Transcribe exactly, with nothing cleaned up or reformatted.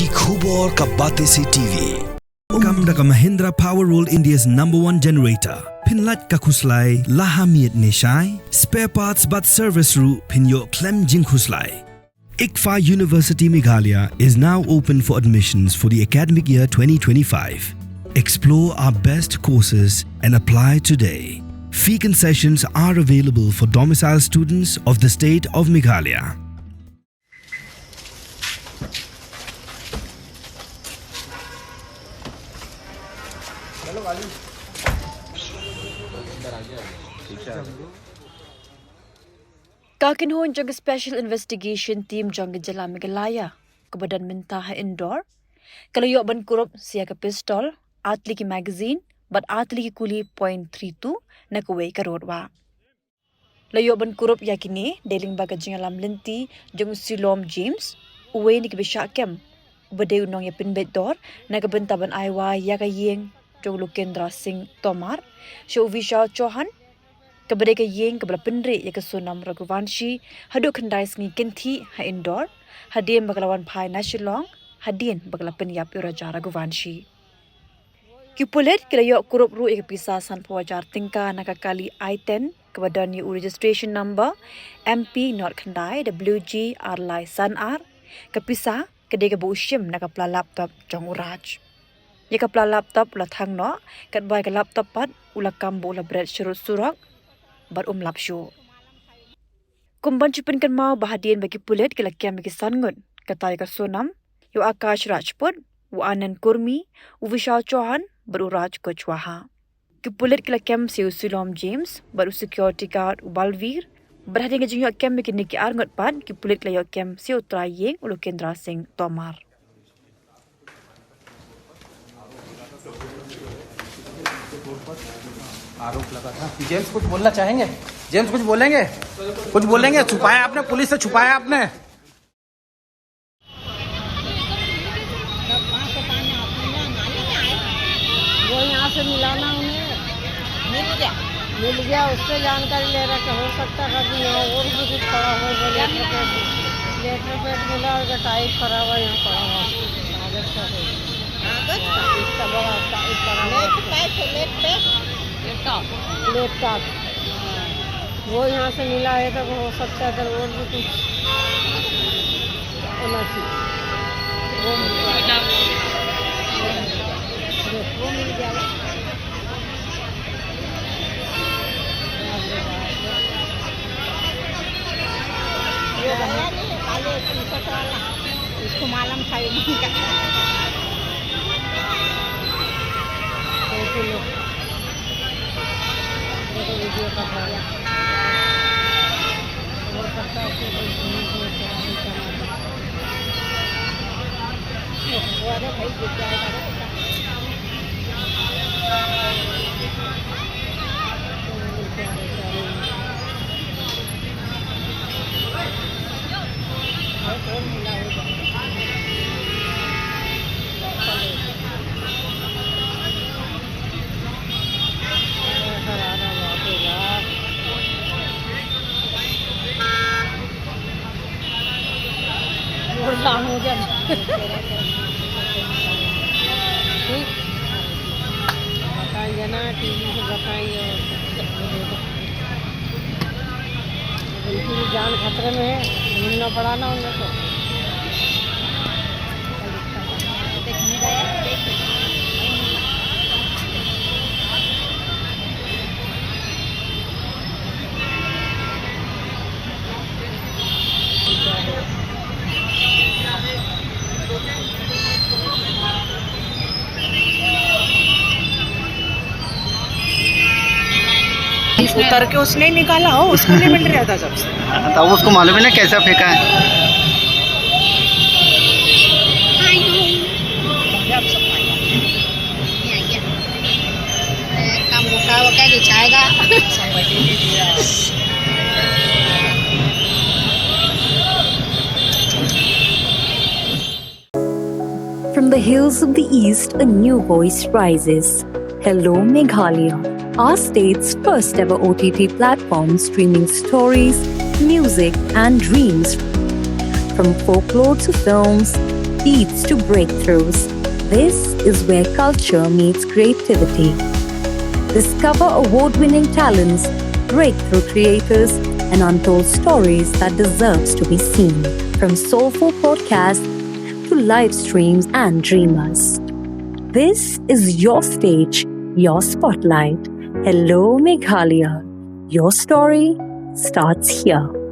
Ki khubor ka Batesi T V. Kam da ka Mahindra Power World, India's number one generator. Pynlait ka khuslai la ha miet ne shai. Spare parts bad service ruh phin ïoh khlem jingkhuslai. ICFAI University Meghalaya is now open for admissions for the academic year twenty twenty-five. Explore our best courses and apply today. Fee concessions are available for domicile students of the state of Meghalaya. Ka kynhun jong ka Special Investigation Team jong ka jylla Meghalaya, kaba don mynta ha Indore, ka la ïoh ban kurup sa ïa ka pistol, ar tylli ki magazine, bad ar tylli ki kuli point three two na kawei ka rud wah. La ïoh ban kurup ïa kine dei lyngba ka jingïalam lynti jong u Silom James, uwei na ki bishah kem, uba dei u nongïapynbeit dor na ka bynta ban ai wai ïa ka ïing jong u Lokendra Singh Tomar sha u Vishal Chauhan, kaba dei ka ïing kaba la pynrieh ïa ka Sonam Raghuvanshi haduh khyndai sngi kynthih ha Indore, hadien ba ka la wan phai na Shillong, hadien ba ka la pynïap ïa u Raja Raghuvanshi. Ki pulit ki la ïoh kurup ruh ïa ka pisa sanphew hajar tyngka na ka kali i ten, kaba don ïa u registration number M P nought khyndai W G ar lai san ar. Ka pisa ka dei kaba u shim na ka pla laptop jong u Raj. Ïa ka pla laptop u la thang noh, katba ïa ka laptop pat u la kam ba u la bret sharud surok bad um lap shuh. Kum ban shu pynkynmaw ba hadien ba ki pulit ki la kem ïa ki san ngut, kata ïa ka Sonam, ïa u Akash Rajput, u Anand Kurmi, u Vishal Chauhan bad u Raj Kushwaha. Ki pulit ki la kem sa ïa u Silom James bad u security guard u Balvir, bad hadien ka jingïoh kem ïa kine ki ar ngut pat, ki pulit ki la ïoh kem sa ïa u trai ïing u Lokendra Singh Tomar. आरोप लगा था। जेम्स, कुछ बोलना चाहेंगे? जेम्स, कुछ बोलेंगे? कुछ बोलेंगे? छुपाया आपने, पुलिस से छुपाया आपने। वो यहाँ से मिला ना उन्हें। मिल गया। मिल गया, उससे जानकारी ले रहे थे। हो सकता था कि यहाँ और भी कुछ पड़ा हो, वो लेटर पैड, लेटर पैड मिला होगा, टाइप करा हुआ यहाँ पड़ा हुआ। कागज का कोई। कागज का? इसका बड़ा टाइप करा हुआ। लेटर पैड है, लेटर पैड। लैपटॉप। लैपटॉप। वो यहाँ से मिला है, तो हो सकता है, अगर और भी कुछ होना चाहिए। वो मिल गया। वो मिल गया। ये भैया नहीं है, काले टी-शर्ट वाला, इसको मालूम था ये नहीं का। देखो, वीडियो का भैया। वो करता है कि भाई, वो अरे भाई, गिर जाएगा। बताएंगे ना, टीवी से बताएंगे। उनकी भी जान खतरे में है, ढूंढना पड़ा ना उन लोग को। उतर के उसने निकाला हो, उसको नहीं मिल रहा था जब से। हाँ, तो अब उसको मालूम है ना कैसा फेंका है। From the hills of the East, a new voice rises. Hello, Meghalaya, our state's first ever O T T platform streaming stories, music, and dreams. From folklore to films, seeds to breakthroughs. This is where culture meets creativity. Discover award winning talents, breakthrough creators, and untold stories that deserves to be seen. From soulful podcasts to live streams and dreamers. This is your stage, your spotlight. Hello, Meghalaya. Your story starts here.